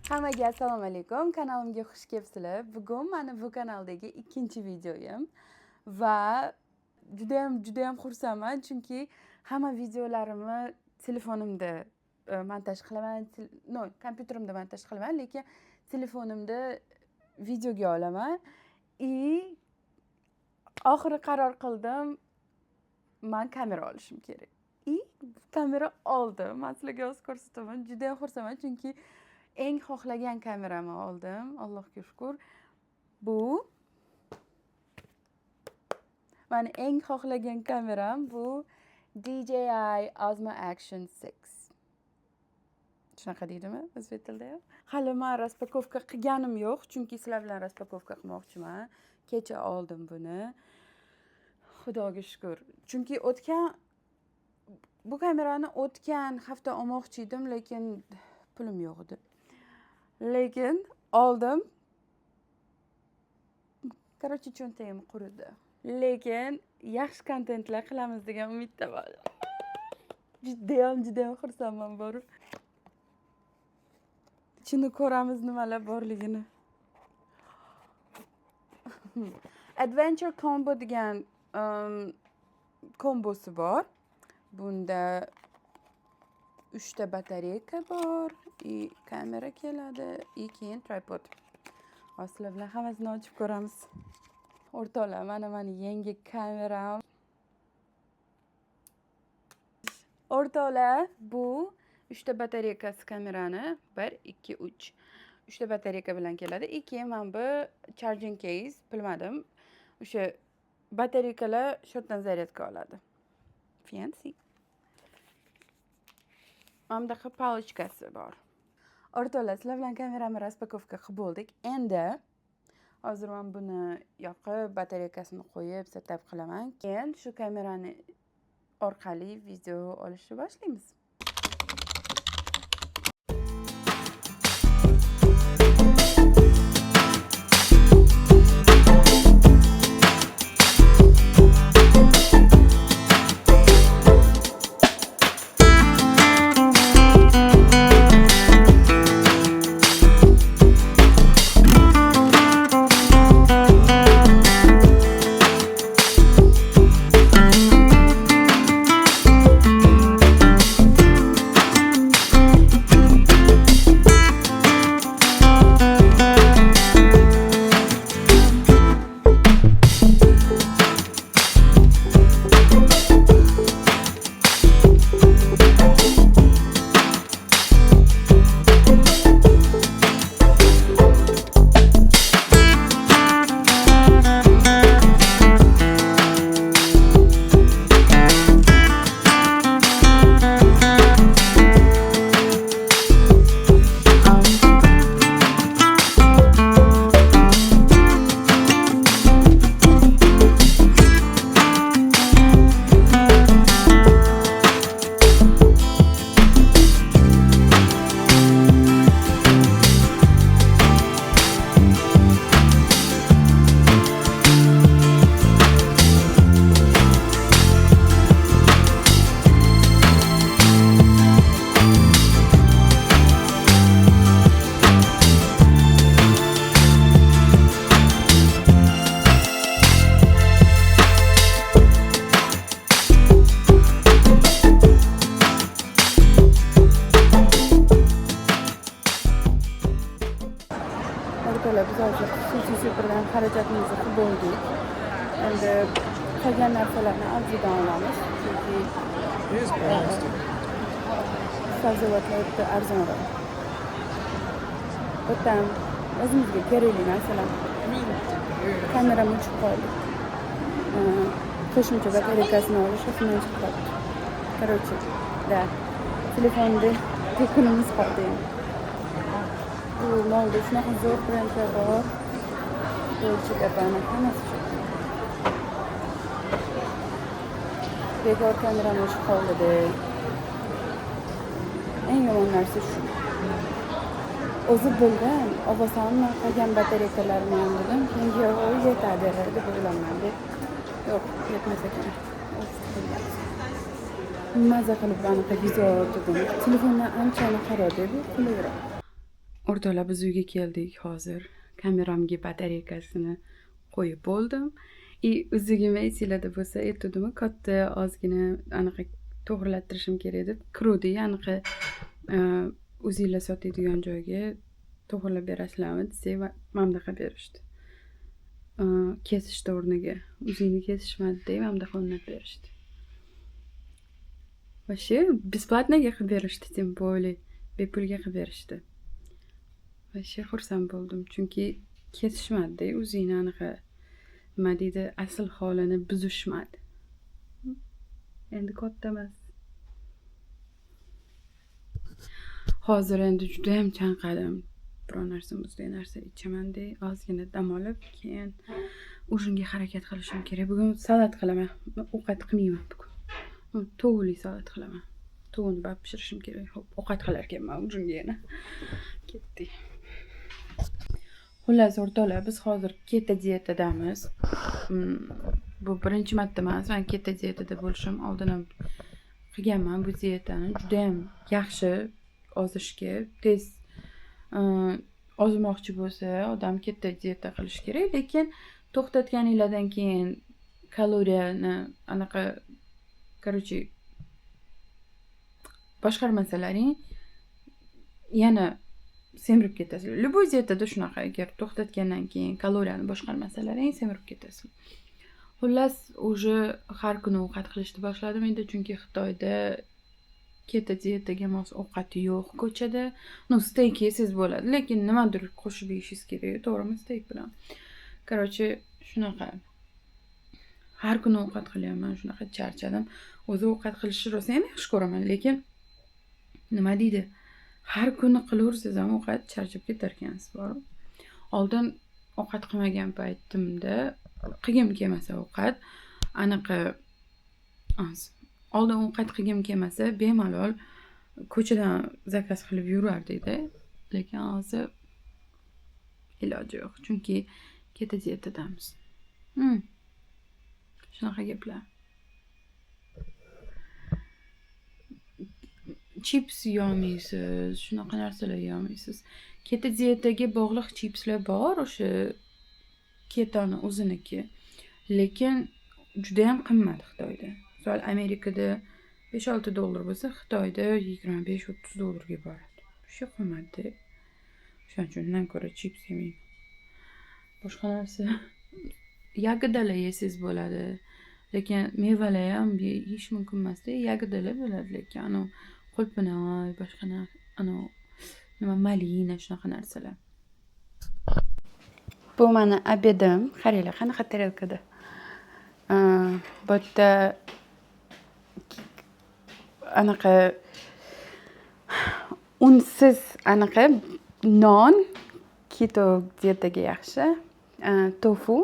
Hammaga assalomu alaykum. Kanalimga xush kelibsizlar. Bugun mani bu kanaldagi ikkinchi videoyim va judayam judayam xursandman, chunki hamma videolarimni telefonimda montaj qilaman, no, kompyuterimda montaj qilaman, lekin telefonimda videoga olaman. И oxiri qaror qildim, man kamera olishim kerak. И kamera oldim. Man sizlarga hozir ko'rsataman. Judayam xursandman, chunki eng xohlagan kameramni oldim, Allohga shukur. Bu mani eng xohlagan kameram, bu DJI Osmo Action 6. Shunaqa deydimi o'zbek tilida ham? Hali man распаковка qilganim yo'q, chunki sizlar bilan распаковка qilmoqchiman. Kecha oldim buni. Xudoga shukur. Chunki o'tgan bu kamerani o'tgan hafta olmoqchi edim, lekin pulim yo'q edi. Lekin oldim. Короче, cho'ntagim quridi. Lekin yaxshi kontentlar qilamiz degan umiddaman. Judayam judayam xursandman borib. Ichini ko'ramiz nimalar borligini. Adventure Combo degan kombosi bor. Bunda 3 ta batareyka bor, и kamera keladi, и keyin tripod. Hozir sizlar bilan hammasini ochib ko'ramiz. O'rtoqlar, mana mani yangi kameram. O'rtoqlar, bu 3 ta batareykasi kamerani 1, 2, 3. 3 ta batareyka bilan keladi. И keyin mana bu charging case, bilmadim. O'sha batareykalar shu yerdan zaryadka oladi. Fancy. Mana bunaqa палочка si bor. O'rtoqlar, sizlar bilan kamerani распаковка qilib bo'ldik. Endi hozir men buni yoqib, batareykasini qo'yib, setup qilaman. Keyin shu kamerani orqali video olishni boshlaymiz. O'rtoqlar, biz hozir xususiy superdan xarajatimizni qilib bo'ldik. Endi qolgan narsalarni Aldidan olamiz, chunki sabzavotlar yerda arzonroq. Bu yerda ham o'zimizga kerakli narsalar. Kameram o'chib qoldi. Qo'shimcha batareykasini olish esimdan chiqib qoldi. Короче, да, telefonda tekinimiz qoldi endi. Bu molda shunaqa zo'r brendlar bor. Dolce Gabbana hammasi shu. Bekor kameram o'chib qoldi. Eng yomon narsa shu. O'zi bildim, olmasammi qolgan batareykalarimni ham dedim, keyin yo'q, yetadi deb o'ylayman deb. Yo'q, yetmas ekan. Maza qilib anaqa video oldim. Telefondan ancha anaqaroq bu, qulayroq. O'rtoqlar, biz uyga keldik hozir. Kameramga batareykasini qo'yib bo'ldim. И uzugim esinglarda bo'lsa, aytuvdimmi, katta ozgina anaqa to'g'rilattirishim kerak deb. Kiruvdik anaqa o'zinglar sotadigan joyga, to'g'irlab berasizlarmi desak, mana bunaqa berishdi. Kesishdi o'rniga. Uzukni kesishmadi-da, mana bunaqa o'rnatib berishdi. Вообще бесплатно ga qilib berishdi, тем более bepulga qilib berishdi. Вообще xursand bo'ldim, chunki kesishmadi-da, uzukni anaqa nima deydi, asl holini buzishmadi. Endi katta emas. Hozir endi judayam chanqadim. Biror narsa, muzday narsa ichaman-da, ozgina dam olib, keyin ужин ga harakat qilishim kerak. Bugun salat qilaman. Ovqat qilmayman bugun. Tovuqli salat qilaman. Tovuqni bab pishirishim kerak. Xo'p, ovqat qilar ekanman ужин ga yana. Ketdik. Xullas, o'rtoqlar, biz hozir keto dietadamiz. Bu birinchi marta emas, man keto dietada bo'lishim. Oldin ham qilganman bu dietani. Judayam yaxshi ozishga, tez ozmoqchi bo'lsa odam keto dieta qilish kerak, lekin to'xtatganinglardan keyin kaloriyani anaqa, короче, boshqarmasalaring yana semirib ketasizlar. Любой dietada shunaqa, agar to'xtatgandan keyin kaloriyani boshqarmasalaring semirib ketasizlar. Xullas, уже har kuni ovqat qilishni boshladim endi, chunki Xitoyda keto dietaga mos ovqat yo'q ko'chada. Ну, steyk yesangiz bo'ladi, lekin nimadir qo'shib yeyishingiz kerak, to'g'rimi, steyk bilan. Короче, shunaqa. Har kuni ovqat qilyapman, shunaqa charchadim. O'zi ovqat qilishni rosayam yaxshi ko'raman, lekin nima deydi, har kuni qilaversangiz ham ovqat charchab ketar ekansiz, borib. Oldin ovqat qilmagan paytimda qilgim kelmasa ovqat, anaqa oldin ovqat qilgim kelmasa bemalol ko'chadan zakaz qilib yurardik-da. Lekin hozir iloji yo'q, chunki keto dietadamiz. Shunaqa gaplar. Chips yeyolmaysiz, shunaqa narsalar yeyolmaysiz. Keto dietaga bog'liq chipslar bor, o'sha ketoni o'ziniki. Lekin judayam qimmat Xitoyda. Misol Amerikada 5-6 dollar bo'lsa, Xitoyda 25-30 dollarga boradi. Shu qimmat-da. O'shaning uchun undan ko'ra chips yemayman. Boshqa narsa ягода lar yesangiz bo'ladi. Lekin mevalar ham yeyish mumkin emas-da. Ягода lar bo'ladi, lekin anavi qulpinay, boshqa anavi nima malina shunaqa narsalar. Bu mani обед im. Qaranglar, qanaqa tarelkada. Bu yerda anaqa unsiz anaqa non, keto dietaga yaxshi. Tofu,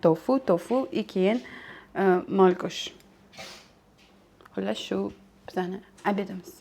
tofu, tofu и keyin mol go'sht. Xullas, shu bizani обед imiz.